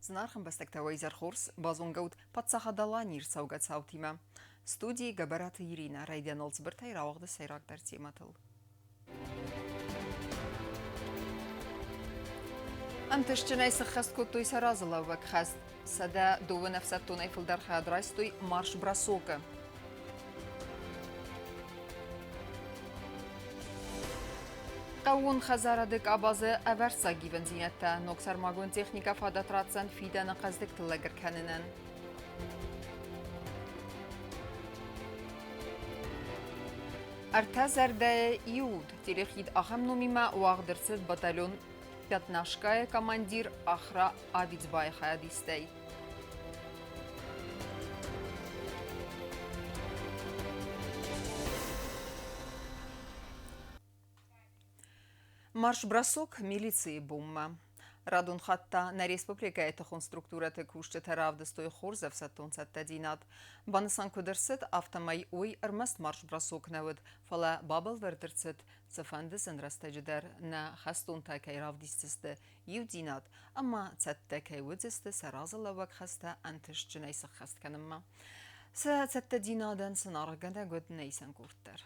Зынаргъ ӕмбӕстӕгтӕ, уӕ изӕр хорз! Базонгӕ ут Паддзахад Аланийы рцӕугӕ цаутимӕ. Студийы Гӕбӕраты Иринӕ райдианыл цыбыртӕй рауагъды сӕйрагдӕр темӕтыл. Ӕнтыстджынӕй сыххӕст кодтой сӕ разылӕууӕг хӕст. 102 ӕфсӕддонӕй фылдӕр хайад райстой марш-бросокы. Хъӕууон хӕдзарады къабазы ӕвӕрццаг ивындзинӕдтӕ ног сӕрмагонд техникӕ фадат ратдзӕн фидӕны хъӕздыг тыллӕг ӕркӕнынӕн. Ӕртӕ зӕрдӕйы иуд телехид ахӕм номимӕ уагъд ӕрцыд батальон Пятнашкайы командир Ахра Авидзбайы хайадистӕй. Марш-бросок милицийы бонмӕ. Радон хатт та нӕ республикӕйы тыхон структурӕты кусджытӕ равдыстой хорз ӕфсӕддон цӕттӕдзинад. Банысан куыд ӕрцыд, афтӕмӕй уый ӕрмӕст марш-бросок нӕ уыд, фӕлӕ бабӕлвырд ӕрцыд, цыфӕнды зын рӕстӕджы дӕр нӕ хӕстонтӕ кӕй равдисдзысты иудзинад ӕмӕ цӕттӕ кӕй уыдзысты сӕ разылӕууӕг хӕстӕ ӕнтыстджынӕй сӕххӕст кӕнынмӕ. Сӕ цӕттӕдзинадӕн сын аргъгӕнӕг уыд нӕ исӕн къорд дӕр.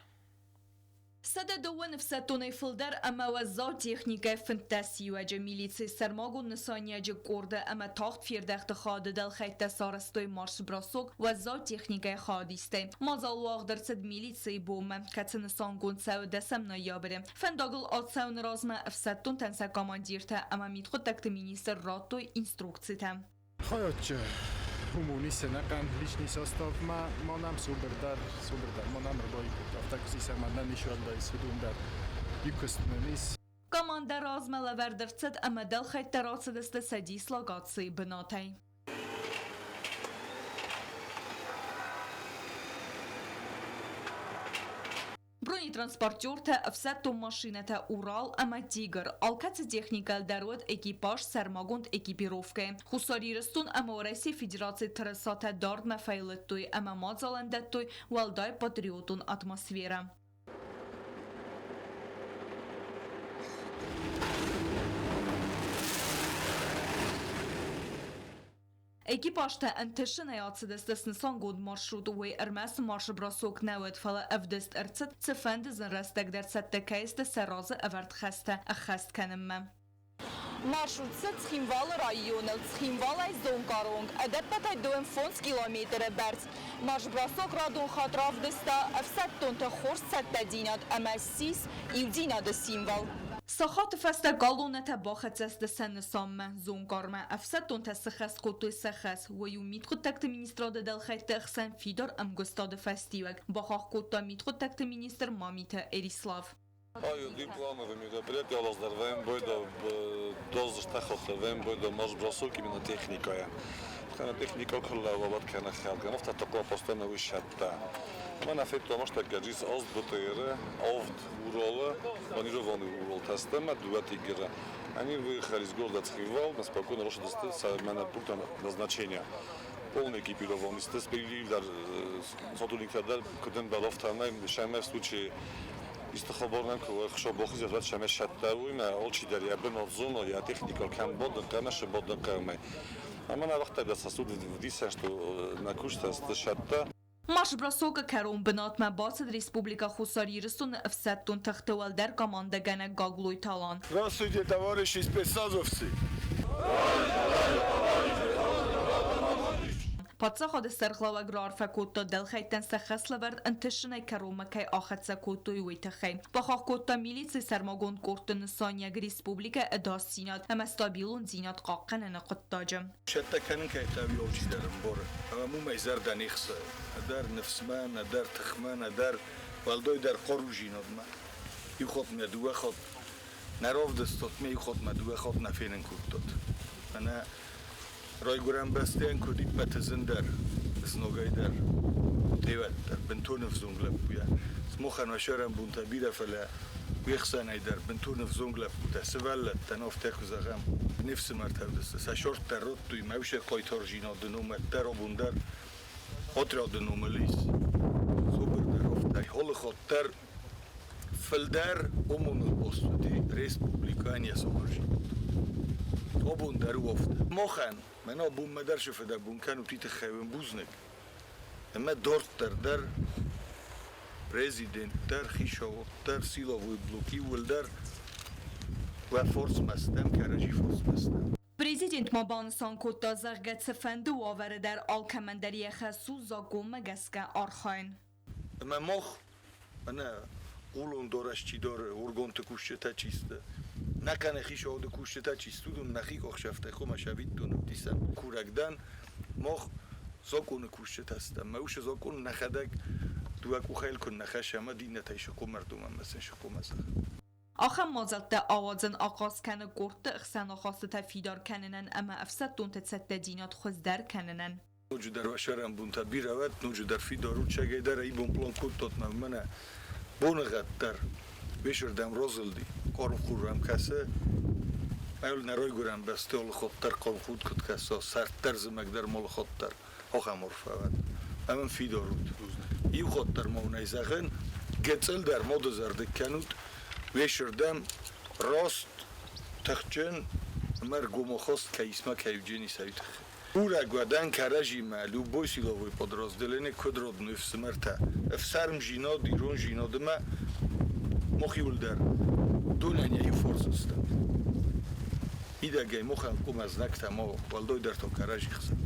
102 ӕфсӕддонӕй фылдӕр ӕмӕ уӕззау техникӕ 15 иуӕджы милицийы сӕрмагонд нысаниуӕджы къорды ӕмӕ тагъд фердӕхты хады дӕлхӕйттӕ сарӕзтой марш-бросок уӕззау техникӕйы хайадистӕй. Мадзал уагъд ӕрцыд милицийы бонмӕ, кӕцы нысангонд цӕуы дӕсӕм ноябры. Фӕндагыл ацӕуыны размӕ ӕфсӕддонтӕн сӕ командиртӕ ӕмӕ мидхъуыддӕгты министр радтой инструкцитӕ. Хайадчы умуни личный составмӕ ма нӕм цубырдӕр, цубырдӕр ма нӕм ӕрбаиккодта, афтӕ куы ма нӕм ис уӕлдай уыдон дӕр иу куыст нын ис. Командӕ размӕ лӕвӕрд ӕрцыд ӕмӕ дӕлхӕйттӕ рацыдысты сӕ дислокацийы бынатӕй. Бронетранспортертӕ, ӕфсӕддон машинӕтӕ «Урал» ӕмӕ «Тигр» алкӕцы техникӕ дӕр уӕд экипаж сӕрмагонд экипировкӕйы. Хуссар Ирыстон ӕмӕ Уӕрӕсейы Федерацийы тырысатӕ дардмӕ фӕйлыдтой ӕмӕ мадзалӕн дӕттой уӕлдай патриотон атмосферӕ. Экипажтӕ ӕнтысынӕй ацыдысты снысангонд маршрут, уый ӕрмӕст марш-бросок нӕ уыд, фӕлӕ ӕвдыст ӕрцыд, цыфӕнды зын рӕстӕг дӕр цӕттӕ кӕй сты сӕ разы ӕвӕрд хӕстӕ ӕххӕст кӕнынмӕ. Маршрут цыд Цхинвалы районыл Цхинвалӕй Зонкъары онг ӕдӕппӕтӕй 25 километры бӕрц. Марш-бросок радон хатт равдыста ӕфсӕддонты хорз цӕттӕдзинад ӕмӕ ссис иудзинады символ. Сахаты фӕстӕ галлонӕтӕ бахӕццӕ сты сӕ нысанмӕ, Зонкъармӕ. Ӕфсӕддонтӕ сыххӕст кодтой сӕ хӕс, уый у мидхъуыддӕгты министрады дӕлхӕйтты ӕхсӕн фидар ӕмгуыстады фӕстиуӕг, бахахх кодта мидхъуыддӕгты министр Мамиты Эрислав. Плановое мероприятие до марш-бросок именно техникая. Техника крылават кена хелган, автотокла постоянно вышатта. Мана фетто моштак гаджис ост БТР, овд Урала, бронированный Урал тестема, два тигра. Они выехали из города Цхинвал, на спокойно на пункта назначения. Полный экипированный, сотрудник в случае истихоборнем ხშობოხის რაც შემეშატავი მე олჩიდერი აბენოძუნო я техника кам бодн қамаш бодн қамай амана вақта сасуд вдиса что на кушта шатта. Марш-бросокы кӕрон бынатмӕ бацыд Республикӕ Хуссар Ирыстоны ӕфсӕддон тыхты уӕлдӕр командӕгӕнӕг Гаглойты Алан. Здравствуйте, товарищи спецназовцы! Паддзахады сӕргълӕууӕг раарфӕ кодта дӕлхӕйттӕн сӕ хӕслӕвӕрд ӕнтысынӕй кӕронмӕ кӕй ахӕццӕ кодтой, уый тыххӕй. Бахахх кодта милицийы сӕрмагонд къордты нысаниуӕг республикӕйы ӕдасдзинад ӕмӕ стабилондзинад хъахъхъӕныны хъуыддаджы. Цӕттӕ кӕнын кӕй хъӕуы алчидӕр ӕмбары. Ӕмӕ уымӕй зӕрдӕ не хсайы. Нӕдӕр ныфсмӕ, нӕдӕр тыхмӕ, нӕдӕр уӕлдайдӕр хъарудзинадмӕ. Иу хатт мӕ дыууӕ хатт нӕ равдыстат, ме иу хатт мӕ дыууӕ хатт нӕ фенын кодтат. Мӕнӕ райгуырӕн бӕстӕйӕн куыд иппӕты зындӕр, знагӕй дӕр, тевӕддӕр, бынтон ӕвзонг лӕппуйӕ. Смохӕн уӕ сӕрӕнбонтӕ бирӕ, фӕлӕ уе хсӕнӕй дӕр бынтон ӕвзонг лӕппутӕ, сывӕллӕттӕн афтӕ куы зӕгъӕм, не фсымӕртӕ уыдысты, сӕ сорттӕ радтой, мӕ усе хъайтардзинады номӕдтӕ абон дӕр отряды номыл ис. Цубырдӕр афтӕ, алы хатт дӕр фылдӕр ОМОН-ыл баст уыди. Республикӕйӕн йӕ сохъырзинад. Абон дӕр у афтӕ. Махӕн, мӕнӕ абонмӕ дӕр цы фыдӕбон кӕнут, уый тыххӕй уын бузныг. Ӕмӕ дарддӕр дӕр президент дӕр, хицауад дӕр, силовой блок иууылдӕр уӕ фарсмӕ стӕм, кӕрӕдзи фарсмӕ стӕм. Президент ма банысан кодта, зӕгъгӕ, цыфӕнды уавӕры дӕр алкӕмӕн дӕр йӕ хӕс у закъонмӕ гӕсгӕ архайын. Ӕмӕ мах, ӕнӕ хъулон дарӕс чи дары, органты кусджытӕ чи сты, нӕ кӕнӕ хицауады кусджытӕ чи сты, уыдон нӕхи къухсӕфтӕй хъуамӕ сӕвиттон ӕвдисӕм. Курӕг дӕн, мах закъоны кусджытӕ стӕм. Мӕ усы закъон нӕхӕдӕг дыууӕ къухӕй куы нӕ хӕссӕм, ӕмӕ иннӕтӕй цы хъуамӕ ӕрдомӕм ӕмӕ сын цы хъуамӕ зӕгъӕм. Ахӕм мадзӕлттӕ ауадзын ахъаз кӕны къордты хсӕн ахастытӕ фидар кӕнынӕн ӕмӕ ӕфсӕддонты цӕттӕдзинад хуыздӕр кӕнынӕн. Ноджыдӕр уӕ сӕрӕнбонтӕ бирӕ уӕд, ноджыдӕр фидар ут, сӕгӕйдӕр ӕй бон пълан кодтат мӕ мӕнӕ боныгъӕд дӕр весырдӕм разылди, хъарм хур ӕм кӕсы, ӕл нӕ райгуырӕн бӕсты алыхатт дӕр хъарм худ куыд кӕса, сӕрд дӕр, зымӕг дӕр, малыхатт дӕр, ахӕм арфӕ уӕд. Ӕмӕ фидар ут. Иу хатт дӕр ма уын ӕй зӕгъын, гыццыл дӕр ма дызӕрдыг кӕнут, весырдӕм раст, тыхджын ӕмӕ ӕргомахаст кӕй исмӕ кӕй уыджени сӕ уый тыххӕй. Курӕг кӕрӕдзимӕ любой силовой подразделение куыд родной ӕфсымӕртӕ, ӕфсармдзинад, ирондзинад ӕмӕ мах иуылдӕр донӕн йӕ иу фарс стӕм. Мидӕгӕй махӕн хъуамӕ знӕгтӕ ма уа, уӕлдайдӕр та кӕрӕдзи хсӕн.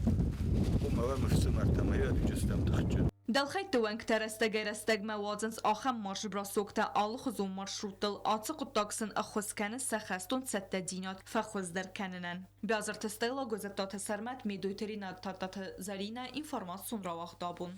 Хъуамӕ уӕм ӕфсымӕртӕ ӕмӕ иуӕдыджы стӕм тыхджын. Дӕлхӕйтты уӕнгтӕ рӕстӕгӕй-рӕстӕгмӕ уадзынц ахӕм марш-бросоктӕ алыхуызон маршруттыл. Ацы хъуыддаг сын ӕххуыс кӕны сӕ хӕстон цӕттӕдзинад фӕхуыздӕр кӕнынӕн. Биазырты Стелла, Гуызӕттаты Сӕрмӕт, Медойты Ринат, Тадтаты Зӕринӕ, информацион рауагъд абон.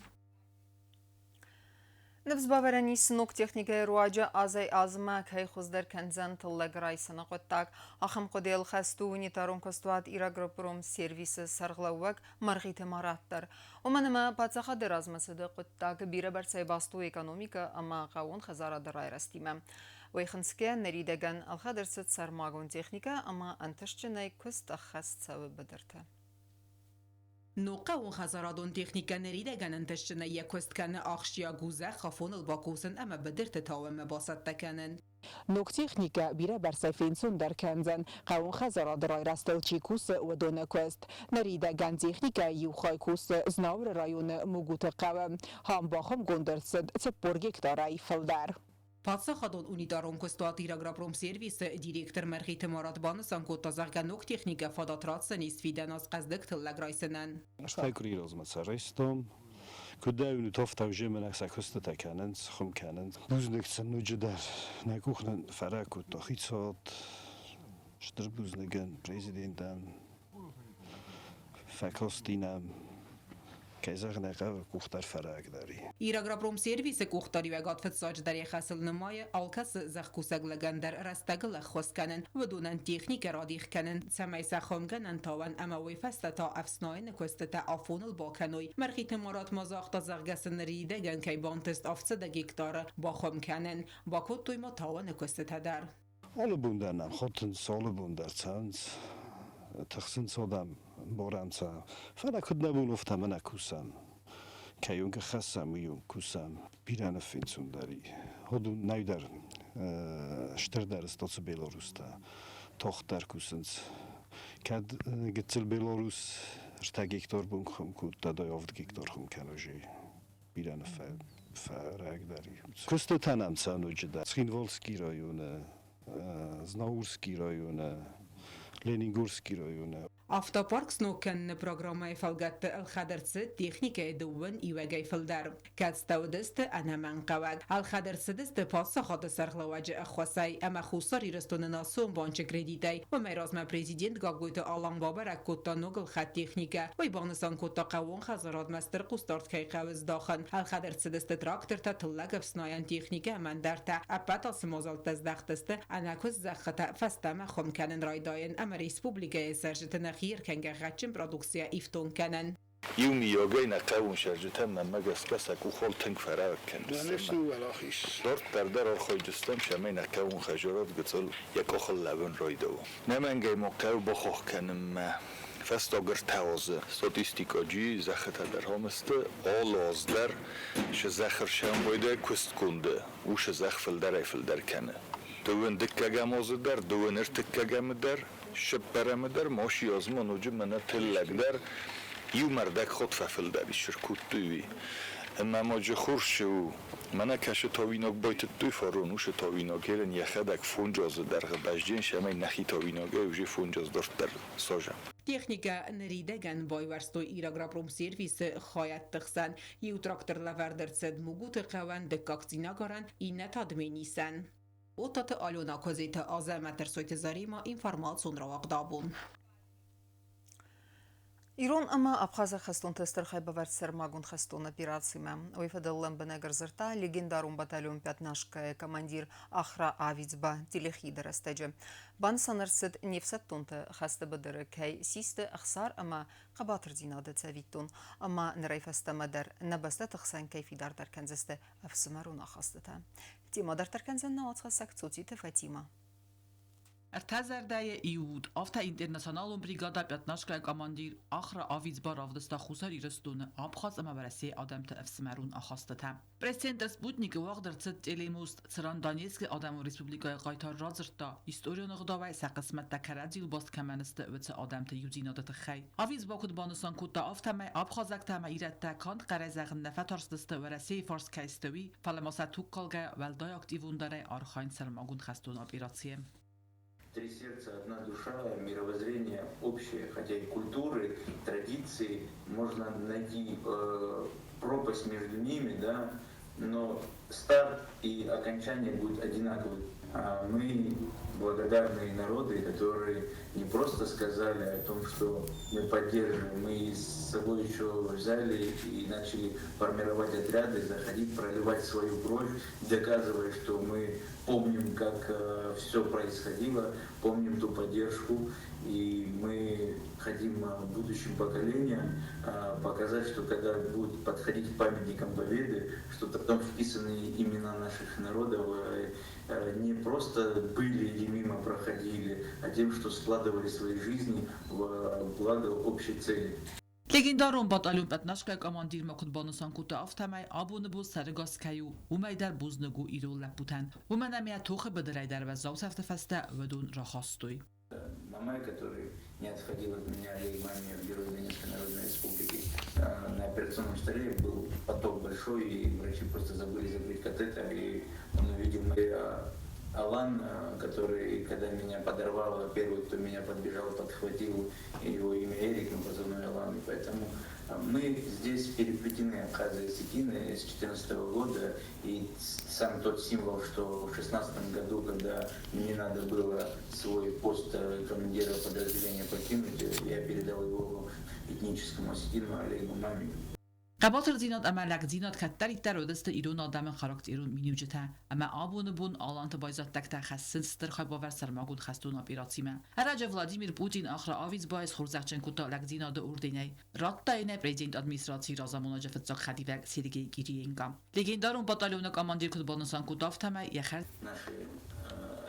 Ныфс бавӕрӕн ис ног техникӕйы руаджы азӕй-азмӕ кӕй хуыздӕр кӕндзӕн тыллӕг райсыны хъуыддаг. Ахӕм хъуыдыйыл хӕст у унитарон куыстуат Ирагропромсервисы сӕргълӕууӕг Мӕргъиты Марат дӕр. Уымӕн ӕмӕ паддзахады размӕцыды хъуыддаг бирӕбӕрцӕй баст у экономикӕ ӕмӕ хъӕууон хӕдзарады райрӕзтимӕ. Уый хынцгӕ ныридӕгӕн ӕлхӕд ӕрцыд сӕрмагонд техникӕ ӕмӕ ӕнтыстджынӕй куыст ӕххӕст цӕуы быдырты. Ног хъӕууонхӕдзарадон техникӕ ныридӕгӕн ӕнтыстджынӕй йӕ куыст кӕны, ахсджиаг у зӕхх афоныл бакусын ӕмӕ быдырты тауӕнмӕ бацӕттӕ кӕнын. Ног техникӕ бирӕбӕрцӕй фенцондӕр кӕндзӕн, хъӕууон хӕдзарады райрӕзтыл чи кусы, уыдоны куыст. Ныридӕгӕн техникӕйы иу хай кусы Знауыры районы Мугуты хъӕуы. Ам бахуымгонд ӕрцыд 40 гектарӕй фылдӕр. Паддзахадон унитарон куыстуат Ирагропромсервисы директор Мӕргъиты Марат банысан кодта, зӕгъгӕ, ног техникӕ фадат ратдзӕнис фидӕн аз хъӕздыг тыллӕг райсынӕн. Ӕртӕ къуырийы размӕ сарӕзтам. Куыд ӕй уынут, афтӕ уже мӕнӕ сӕ куыстытӕ кӕнынц, хуым кӕнынц. Бузныг сын ноджыдӕр нӕ къух нын фӕраг кодта хицауад. Стыр бузныг президентӕн, фӕкасти нӕм. Кӕй зӕгъын ӕй хъӕуы, къухдар фӕрагдӕр и. Ирагропромсервисы къухдариуӕгад фыццаджыдӕр йӕ хӕсыл нымайы алкӕцы зӕхкусӕг лӕгӕн дӕр рӕстӕгыл ӕххуыс кӕнын, уыдонӕн техникӕ радих кӕнын, цӕмӕй сӕ хуымгӕнӕн тауӕн ӕмӕ уый фӕстӕ та ӕфснайыны куыстытӕ афоныл бакӕной. Мӕргъиты Марат ма загъта, зӕгъгӕ сын ныридӕгӕн кӕй бантыст 700 гектары бахуым кӕнын. Бакодтой ма тауӕны куыстытӕ дӕр. Алы бон дӕр нӕм хатынц, алы бон дӕр цӕуынц, тыхсынц адӕм, барӕм сӕ. Фӕлӕ куыд нӕ бон, афтӕ ма нӕ кусӕм. Кӕйонг хӕссӕм, уыйонг кусӕм. Бирӕ ныффинсундӕр и. Уыдон нӕдӕр стырдӕр сты белорустӕ, тагъддӕр кусынц. Кӕд гыццыл белорус 3 гектар бон хуым кодта, да 7 гектар хуым кӕны уже бирӕ ныффӕрагдӕр и. Куыстытӕ нӕм цӕуы Цхинвалский районы, Знаурский районы, Ленингорский районы. Автопарк сног кӕныны программӕйы фӕлгӕтты ӕлхӕд ӕрцыд техникӕйы дыууын иуӕгӕй фылдӕр, кӕцытӕ уыдысты ӕнӕмӕнгхъӕуӕг. Ӕлхӕд ӕрцыдысты паддзахады сӕргълӕууӕджы ӕххуысӕй ӕмӕ Хуссар Ирыстоны Национ банчы кредитӕй. Уымӕй размӕ президент Гаглойты Алан бабӕрӕг кодта ног ӕлхӕд техникӕ. Уый банысан кодта, хъӕууон хӕдзарадмӕ стыр хъусдард кӕй хъӕуы здахын. Ӕлхӕд ӕрцыдысты трактортӕ, тыллӕг ӕфснайӕн техникӕ ӕмӕ ӕндӕртӕ. Ӕппӕт ацы мадзӕлттӕ здӕхт сты ӕнӕкуыст зӕххытӕ фӕстӕмӕ хуым кӕнын райдайын ӕмӕ республикӕйы цӕрджыты нӕхи ӕркӕнгӕ гъӕдджын продукцийӕ ифтонг кӕнын. Иумийагӕй нӕ хъӕууон цӕрджытӕм мӕнмӕ гӕсгӕ сӕ къухыл тынг фӕраг кӕндзыстӕм. Дарддӕр дӕр архайдзыстӕм, цӕмӕй нӕ хъӕууон хӕдзарад гыццыл йӕ къухыл лӕууын райдайа. Нӕмӕнгӕй ма хъӕуы бахахх кӕнынмӕ фӕстаг ӕртӕ азы статистикӕджы зӕххытӕ дӕр ам сты, алы аз дӕр сӕ зӕхх ӕрсӕмбӕлдӕй куыстгонды, уыцы зӕхх фылдӕрӕй-фылдӕр кӕны. Дыууын дыккӕгӕм азы дӕр, дыууын ӕртыккӕгӕмы дӕр, ссыппӕрӕмы дӕр, ма ши азы ма ноджы мӕнӕ тыллӕг дӕр иу мӕрдӕг хатт фӕфылдӕр ис, ӕркодтой уый. Ӕмӕ ма джы хорз цы у, мӕнӕ кӕсы тауинаг байтыдтой фарон уыцы тауинаг ерын йӕхӕдӕг фондз азы дӕргъы бӕзджын, цӕмӕй нӕхи тауинагӕй уже фондз аз дарддӕр сажӕм. Техникӕ ныридӕгӕн байуӕрстой Ирагропромсервисы хайӕдты хсӕн. Иу трактор лӕвӕрд ӕрцыд Мугуты хъӕуӕн, дыккаг Цъинагарӕн, иннӕ та Дменисӕн. Оттаты Алена, Козиты Азӕмӕт, Ӕрсойты Заремӕ, информацион рауагъд абон. Ирон ӕмӕ абхазаг хӕстонты стыр хайбавӕрд сӕрмагонд хӕстон операцимӕ. Уый фӕдыл лӕмбынӕг ӕрдзырдта легендарон батальон Пятнашка-йы командир Ахра Авицба телехиды рӕстӕджы. Банысан ӕрцыд, не фсӕддонты хӕсты быдыры кӕй систы ӕхсар ӕмӕ хъӕбатырдзинады цӕвиттон, ӕмӕ нырӕй фӕстӕмӕ дӕр нӕ бӕстӕты хсӕн кӕй фидардӕр кӕндзысты ӕфсымӕрон ахастытӕ. Темӕ дарддӕр кӕндзӕн нӕ уацхӕссӕг Цоциты Фатимӕ. Ӕртӕ зӕрдӕйы иу уд, афтӕ интернационалон бригада Пятнашкайы командир Ахра Авицба равдыста Хуссар Ирыстоны, Абхаз ӕмӕ Уӕрӕсейы адӕмты ӕфсымӕрон ахастытӕ. Пресс-центр «Спутник»-ы уагъд ӕрцыд телемост, цыран Донецкы Адӕмон Республикӕйы хъайтар радзырдта, историон ӕгъдауӕй сӕ хъысмӕттӕ кӕрӕдзийыл баст кӕмӕн сты, уыцы адӕмты иудзинады тыххӕй. Авицба куыд банысан кодта, афтӕмӕй абхазӕгтӕ ӕмӕ ирӕттӕ канд хъӕрӕй зӕгъын нӕ фӕтарстысты, Уӕрӕсейы фарс кӕй сты, уый, фӕлӕ ма сӕ тугкалгӕ уӕлдай активондӕрӕй архайынц сӕрмагонд хӕстон операцийы. Три сердца, одна душа, мировоззрение общее, хотя и культуры, традиции, можно найти пропасть между ними, да, но старт и окончание будут одинаковы. А мы благодарные народы, которые не просто сказали о том, что мы поддерживаем, мы с собой еще взяли и начали формировать отряды, заходить, проливать свою кровь, доказывая, что мы помним, как все происходило, помним ту поддержку, и мы хотим будущим поколениям показать, что когда будут подходить к памятникам Победы, что там вписаны имена наших народов, не просто были или мимо проходили, а тем, что складывали свои жизни во благо общей цели. Легендарон батальон Пятнашка командир ма куыд банысан кодта, афтӕмӕй абоны бон сӕрӕгас кӕй у, уымӕй дӕр бузныг у ирон лӕппутӕн. Уымӕн ӕмӕ йӕ тохы быдырӕй дӕр уӕззау цӕфты фӕстӕ уыдон рахастой. Мамай, который не отходил от меня, Олег Мамиев, герой Донецкой Народной Республики, на операционном столе был поток большой, и врачи просто забыли закрыть катетер, и он увидел мои Алан, который, когда меня подорвало, первый, кто меня подбежал, подхватил, его имя Эрик, но позывной Алан, и поэтому мы здесь переплетены, абхазы и осетины, с 2014 года, и сам тот символ, что в 2016 году, когда мне надо было свой пост командира подразделения покинуть, я передал его этническому осетину Олегу Мамину. Хъӕбатырдзинад ӕмӕ лӕгдзинад кӕддӕриддӕр уыдысты ирон адӕмы характерон миниуджытӕ, ӕмӕ абоны бон аланты байзӕддӕгтӕ хӕссынц стыр хайбавӕрд сӕрмагонд хӕстон операцимӕ. Ӕрӕджы Владимир Путин Ахра Авицбайы схорзӕхджын кодта лӕгдзинады орденӕй. Радта йын ӕй президент администрацийы разамонӕджы фыццаг хӕдивӕг Сергей Кириенко. Легендарон батальоны командир куыд банысан кодта, афтӕмӕй йӕ хӕрз Наши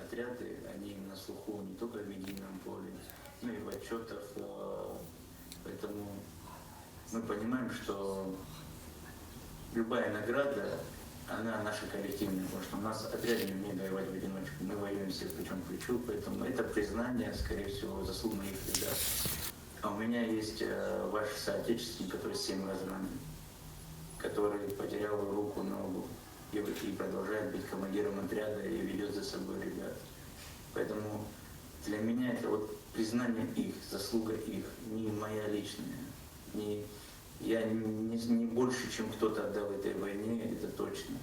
отряды, они на слуху не только в медийном поле, но и в отчетах, поэтому мы понимаем, что любая награда, она наша коллективная, потому что у нас отряд не умеет воевать в одиночку, мы воюем все плечом к плечу, поэтому это признание, скорее всего, заслуг моих ребят. А у меня есть ваш соотечественник, который 7 раз ранен, который потерял руку, ногу и продолжает быть командиром отряда и ведет за собой ребят. Поэтому для меня это вот признание их, заслуга их, не моя личная. Не, я не больше, чем кто-то отдал этой войне, это точно.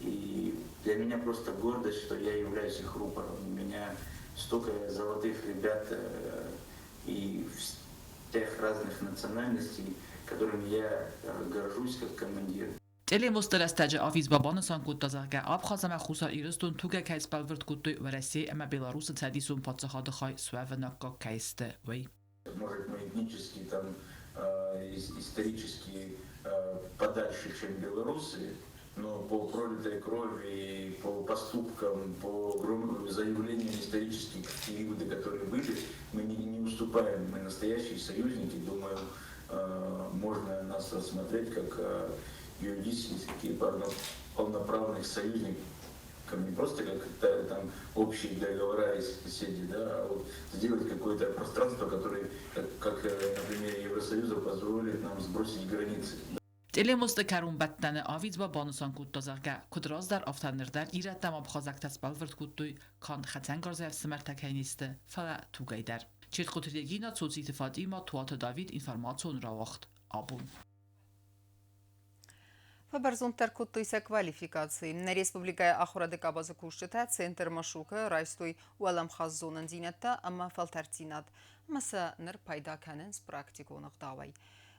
И для меня просто гордость, что я являюсь их рупором. У меня столько золотых ребят и тех разных национальностей, которыми я горжусь как командир. Телемосты рӕстӕджы Авицба банысан кодта, зӕгъгӕ, Абхаз ӕмӕ Хуссар Ирыстон тугӕй кӕй сбӕлвырд кодтой Уӕрӕсе ӕмӕ Беларусы цӕдисон паддзахады хай суӕвыны аккаг кӕй сты, уый. Может, мы этнически, там, исторически подальше, чем белорусы, но по пролитой крови, по поступкам, по заявлениям исторических периоды, которые были, мы не уступаем, мы настоящие союзники, думаю, можно нас рассмотреть как юридически полноправных союзников. Не просто как там общие договора и соседи, да, а вот сделать какое-то пространство, которое, как на примере Евросоюза, позволит нам сбросить границы. Телемосты кӕронбӕттӕны Авидзба банысан кодта, зӕгъгӕ, куыд раздӕр, афтӕ ныр дӕр ирӕттӕ ӕмӕ абхазӕгтӕ сбӕлвырд кодтой, канд хӕцӕнгарзӕй ӕфсымӕртӕ кӕй не сты, фӕлӕ тугӕй дӕр. Четхъуты Регина, Цоциты Фатима, Туаты Давид, информацион рауагъд Абон. Фӕбӕрзонддӕр кодтой сӕ квалификаци. Нӕ республикӕйы ахуырады къабазы кусджытӕ центр Машук-ы райстой уӕлӕмхас зонындзинӕдтӕ ӕмӕ фӕлтӕрддзинад ӕмӕ сӕ ныр пайда кӕнынц практикон ӕгъдауӕй.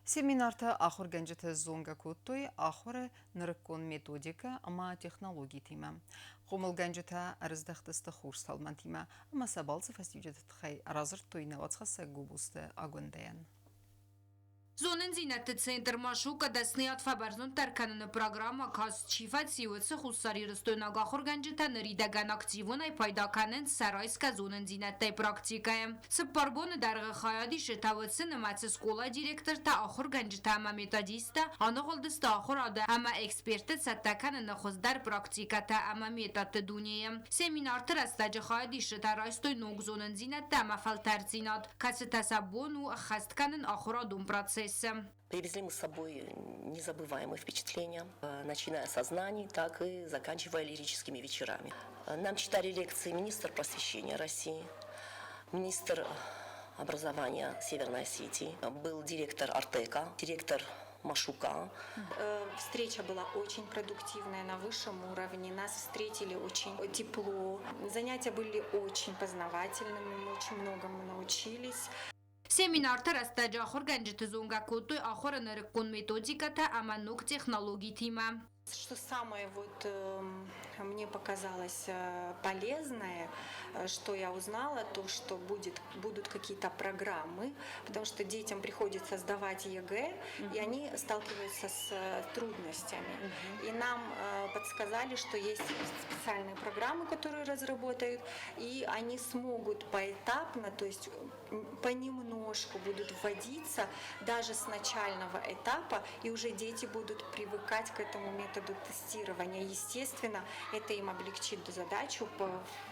Семинартӕ ахуыргӕнджыты зонгӕ кодтой ахуыры нырыккон методикӕ ӕмӕ технологитимӕ. Хъомылгӕнджытӕ ӕрыздӕхтысты хорз тӕлмӕнтимӕ ӕмӕ сӕ балцы фӕстиуджыты тыххӕй радзырдтой нӕ уацхӕссӕг Губусты Агуындӕйӕн. Зонындзинӕдты центр Машук-ы дӕсныйад фӕбӕрзонддӕр кӕныны программӕ каст чи фӕци, уыцы хуссарирыстойнаг ахуыргӕнджытӕ ныридӕгӕн активонӕй пайда кӕнынц сӕ райсгӕ зонындзинӕдтӕй практикӕйы. Цыппар боны дӕргъы хайадисджытӕ уыцы нымӕцы скъолайы директортӕ, ахуыргӕнджытӕ ӕмӕ методисттӕ аныгъуылдысты ахуырады ӕмӕ экспертты цӕттӕ кӕныны хуыздӕр практикӕтӕ ӕмӕ методты дунейы. Семинарты рӕстӕджы хайадисджытӕ райстой ног зонындзинӕдтӕ ӕмӕ фӕлтӕрддзинад, кӕцытӕ сӕ бон у ӕххӕст кӕнын ахуырадон процессы. Привезли мы с собой незабываемые впечатления, начиная со знаний, так и заканчивая лирическими вечерами. Нам читали лекции министр просвещения России, министр образования Северной Осетии, был директор Артека, директор Машука. Встреча была очень продуктивная, на высшем уровне. Нас встретили очень тепло. Занятия были очень познавательными, мы очень многому научились. Семинарты рӕстӕджы ахуыргӕнджыты зонгӕ кодтой ахуыры нырыккон методикӕтӕ ӕмӕ ног технологитимӕ. Что самое вот мне показалось полезное, что я узнала, то, что будут какие-то программы, потому что детям приходится сдавать ЕГЭ, и они сталкиваются с трудностями. И нам подсказали, что есть специальные программы, которые разработают, и они смогут поэтапно, то есть понемножку будут вводиться даже с начального этапа, и уже дети будут привыкать к этому методу тестирования. Естественно, это им облегчит задачу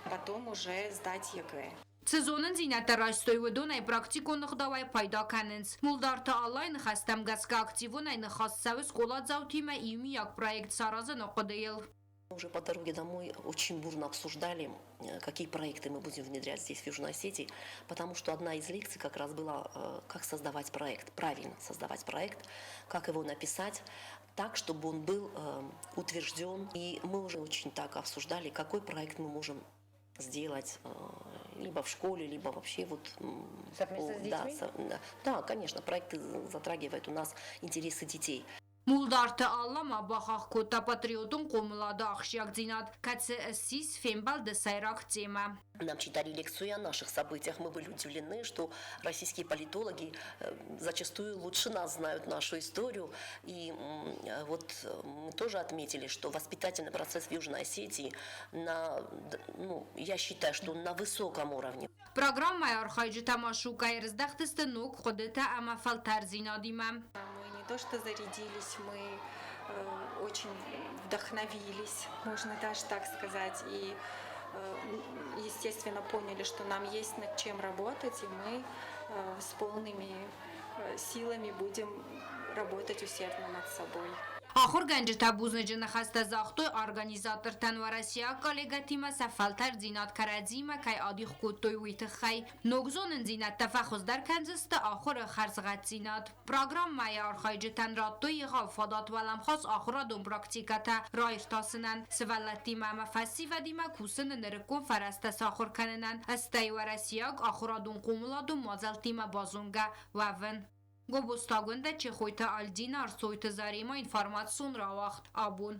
потом уже сдать ЕГЭ. Цы зонындзинӕдтӕ райстой, уыдонӕй практикон ӕгъдауӕй пайда кӕнынц. Мулдарты Аллайы ныхӕстӕм гӕсгӕ активонӕй ныхас цӕуы скъоладзаутимӕ иумиаг проект саразыны хъуыдыйыл. Уже по дороге домой очень бурно обсуждали, какие проекты мы будем внедрять здесь, в Южной Осетии, потому что одна из лекций как раз была, как создавать проект, правильно создавать проект, как его написать так, чтобы он был утвержден. И мы уже очень так обсуждали, какой проект мы можем сделать либо в школе, либо вообще вот... Совместно с детьми? Да, конечно, проекты затрагивают у нас интересы детей. Мулдарты Алла ма бахахх кодта патриотон хъомылады ахсджиагдзинад, кӕцы ссис фембӕлды сӕйраг темӕ. Нам читали лекцию о наших событиях. Мы были удивлены, что российские политологи зачастую лучше нас знают нашу историю. И вот мы тоже отметили, что воспитательный процесс в Южной Осетии, ну, я считаю, что на высоком уровне. Программӕйы архайджытӕ Машукӕй ӕрыздӕхтысты ног хъуыдытӕ ӕмӕ фӕлтӕрддзинадимӕ. Мы не то что зарядились, мы очень вдохновились, можно даже так сказать, и, естественно, поняли, что нам есть над чем работать, и мы с полными силами будем работать усердно над собой. Ахуыргӕнджытӕ бузныджы ныхӕстӕ загътой организатортӕн уӕрӕсейаг коллегӕтимӕ сӕ фӕлтӕрддзинад кӕрӕдзиимӕ кӕй адих кодтой, уый тыххӕй. Ног зонындзинӕдтӕ фӕхуыздӕр кӕндзысты ахуыры хӕрзгъӕддзинад. Программӕйы архайджытӕн радтой егъау фадат уӕлӕмхас ахуырадон практикӕтӕ раиртасынӕн, сывӕллӕттимӕ ӕмӕ фӕсивӕдимӕ кусыны нырыккон фӕрӕзтӕ сахуыр кӕнынӕн, стӕй уӕрӕсейаг ахуырадон-хъомыладон мадзӕлттимӕ базонгӕ уӕвын. Гобозты Агуындӕ, Чехойты Альдина, Арсойты Заремӕ, информацион рауагъд Абон.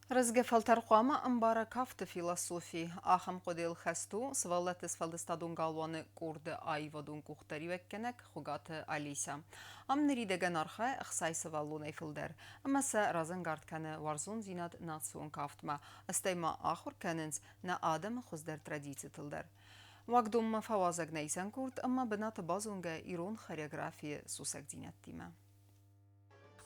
Рӕзгӕ фӕлтӕр хъуамӕ ӕмбара кафты философи. Ахӕм хъуыдыйыл хӕст у сывӕллӕтты сфӕлдыстадон галуаны къорды аивадон къухдариуӕггӕнӕг Хуыгаты Алиса. Ам ныридӕгӕн архайы 60 сывӕллонӕй фылдӕр ӕмӕ сӕ разӕнгард кӕны уарзондзинад национ кафтмӕ, стӕй ма ахуыр кӕнынц нӕ адӕмы хуыздӕр традицитыл дӕр. Уагдонмӕ фӕуазӕг нӕ исӕн къорд ӕмӕ бынаты базонгӕ ирон хореографийы сусӕгдзинӕдтимӕ.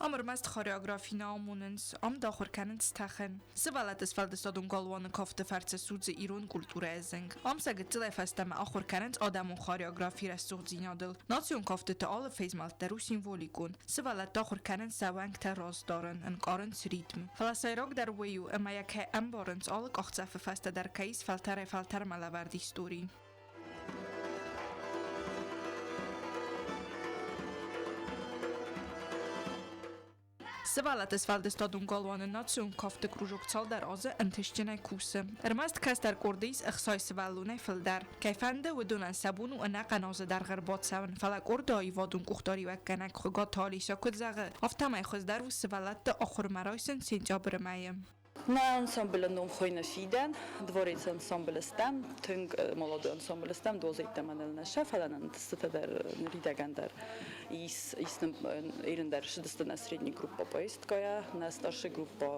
Ам ӕрмӕст хореографи нӕ амонынц, ам дӕр ахуыр кӕнынц тӕхын. Сывӕллӕтты сфӕлдыстадон галуаны кафты фӕрцы судзы ирон культурӕйы зынг. Ам сӕ гыццылӕй фӕстӕмӕ ахуыр кӕнынц адӕмон хореографийы рӕсугъддзинадыл. Национ кӕфтыты алы фезмӕлд дӕр у символикон. Сывӕллӕтты ахуыр кӕнынц сӕ уӕнгтӕ раст дарын, ӕнкъарынц ритм. Фӕлӕ сӕйрагдӕр уый у, ӕмӕ йӕ кӕй ӕмбарынц, алы къахдзӕфы фӕстӕ дӕр кӕй ис фӕлтӕрӕй-фӕлтӕрмӕ лӕвӕрд истори. Сывӕллӕтты сфӕлдыстадон галуаны национ кафты кружок цалдӕр азы ӕнтыстджынӕй кусы. Ӕрмӕст кӕстӕр къорды ис 60 сывӕллонӕй фылдӕр. Кӕй фӕнды, уыдонӕн сӕ бон у ӕнӕхъӕн азы дӕргъы ӕрбацӕуын, фӕлӕ къорды аивадон къухдариуӕггӕнӕг Хуыгаты Алиса куыд зӕгъы, афтӕмӕй хуыздӕр у сывӕллӕтты ахуырмӕ райсын сентябры мӕйы. Нӕ ансамблы ном хуыйны Фидӕн, дворец ансамблы стӕм, тынг молодой ансамблы стӕм, дозӕйттӕ мӕныл нӕ сӕ, фӕлӕ нын ӕнтыстытӕ дӕр ныридӕгӕн дӕр ис, ис нын ирын дӕр ссыдысты нӕ средний группа поездкӕйӕ, нӕ старший группа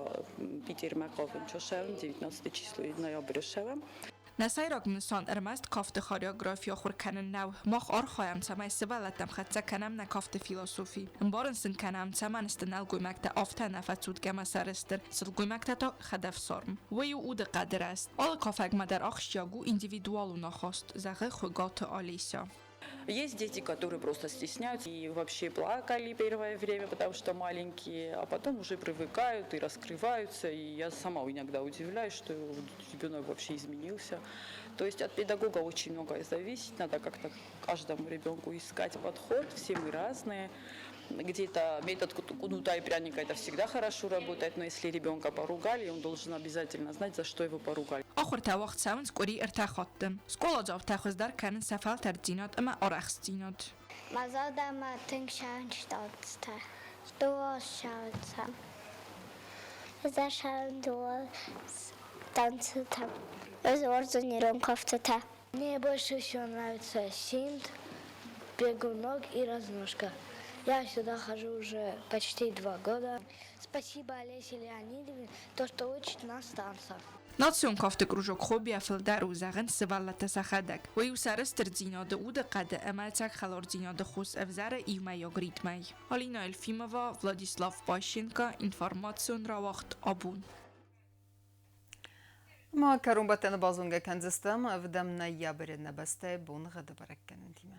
Питермӕ хъавын ссӕуын, 19 число ноябры ссӕуӕм. Нӕ сӕйраг нысан ӕрмӕст кафты хореографи ахуыр кӕнын нӕу. Мах архайӕм, цӕмӕй сывӕллӕттӕм хӕццӕ кӕнӕм нӕ кафты философи. Ӕмбарын сын кӕнӕм, цӕмӕн сты нӕлгоймӕгтӕ афтӕ нӕфӕцудгӕ ӕмӕ сӕрыстыр, сылгоймӕгтӕ та хӕдӕфсарм. Уый у удыхъӕды рӕзт. Алы кафӕгмӕ дӕр ахсджиаг у индивидуалон ахаст, зӕгъы Хуыгаты Олеся. Есть дети, которые просто стесняются и вообще плакали первое время, потому что маленькие, а потом уже привыкают и раскрываются. И я сама иногда удивляюсь, что ребенок вообще изменился. То есть от педагога очень многое зависит, надо как-то каждому ребенку искать подход, все мы разные. Где-то метод кнута и пряника это всегда хорошо работает, но если ребенка поругали, он должен обязательно знать, за что его поругали. Ахуыртӕ уагъд цӕуынц къуыри ӕртӕ хатты. Скъоладзаутӕ хуыздӕр кӕнынц сӕ фӕлтӕрддзинад ӕмӕ арӕхстдзинад. Мӕ зӕрдӕмӕ тынг цӕуынц танцтӕ. Дыууӕ ссӕуынц. Ӕз ссӕуын дыууӕ танцытӕ. Ӕз уарзын ирон кӕфтытӕ. Мне больше всего нравится синт, бегунок и разножка. Я сюда хожу уже почти 2 года. Спасибо Олесе Леонидовне, то, что учит нас танцам. Национ кафты кружок хоббийӕ фылдӕр у, зӕгъынц сывӕллӕттӕ сӕхӕдӕг. Уый у сӕрыстырдзинады, удыхъӕды ӕмӕ ӕцӕг хӕлардзинады хос ӕвзӕры иумӕйаг ритмӕй. Алина Елфимова, Владислав Пащенко, информацион рауагъд Абон. Ма кӕронбӕттӕны базонгӕ кӕндзыстӕм ӕвдӕм ноябры нӕ бӕстӕйы боныгъӕды бӕрӕггӕнӕнтимӕ.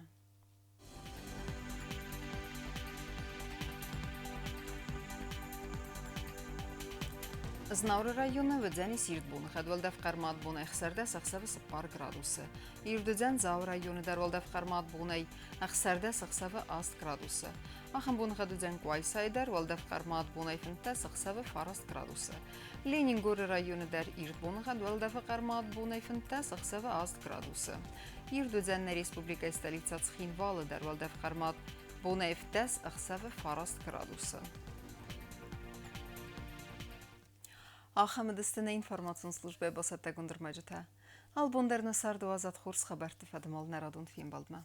Знауыры районы уыдзӕнис ирд боныхъӕд, уӕлдӕф хъӕрмад бонӕй 16 ӕхсӕвы 4 градусы. Ирд уыдзӕн Дзауы районы дӕр уӕлдӕф хъӕрмад бонӕй 16 ӕхсӕвы 8 градусы. Ахӕм боныхъӕд уыдзӕн Къуайсайы дӕр уӕлдӕф хъӕрмад бонӕй 15 ӕхсӕвы 9 градусы. Ленингоры районы дӕр ирд боныхъӕд уӕлдӕфы хъӕрмад бонӕй 15 ӕхсӕвы 8 градусы. Ирд уыдзӕн нӕ республикӕйы столицӕ Цхинвалы дӕр уӕлдӕф хъӕрмад бонӕй 15 ӕхсӕвы 9 градусы. Ахӕм уыдысты нӕ информацион службӕйы бацӕттӕгонд ӕрмӕджытӕ. Албон дӕр нӕ царды уадзӕд хорз хабӕртты фӕдыл нӕ радон фембӕлдмӕ.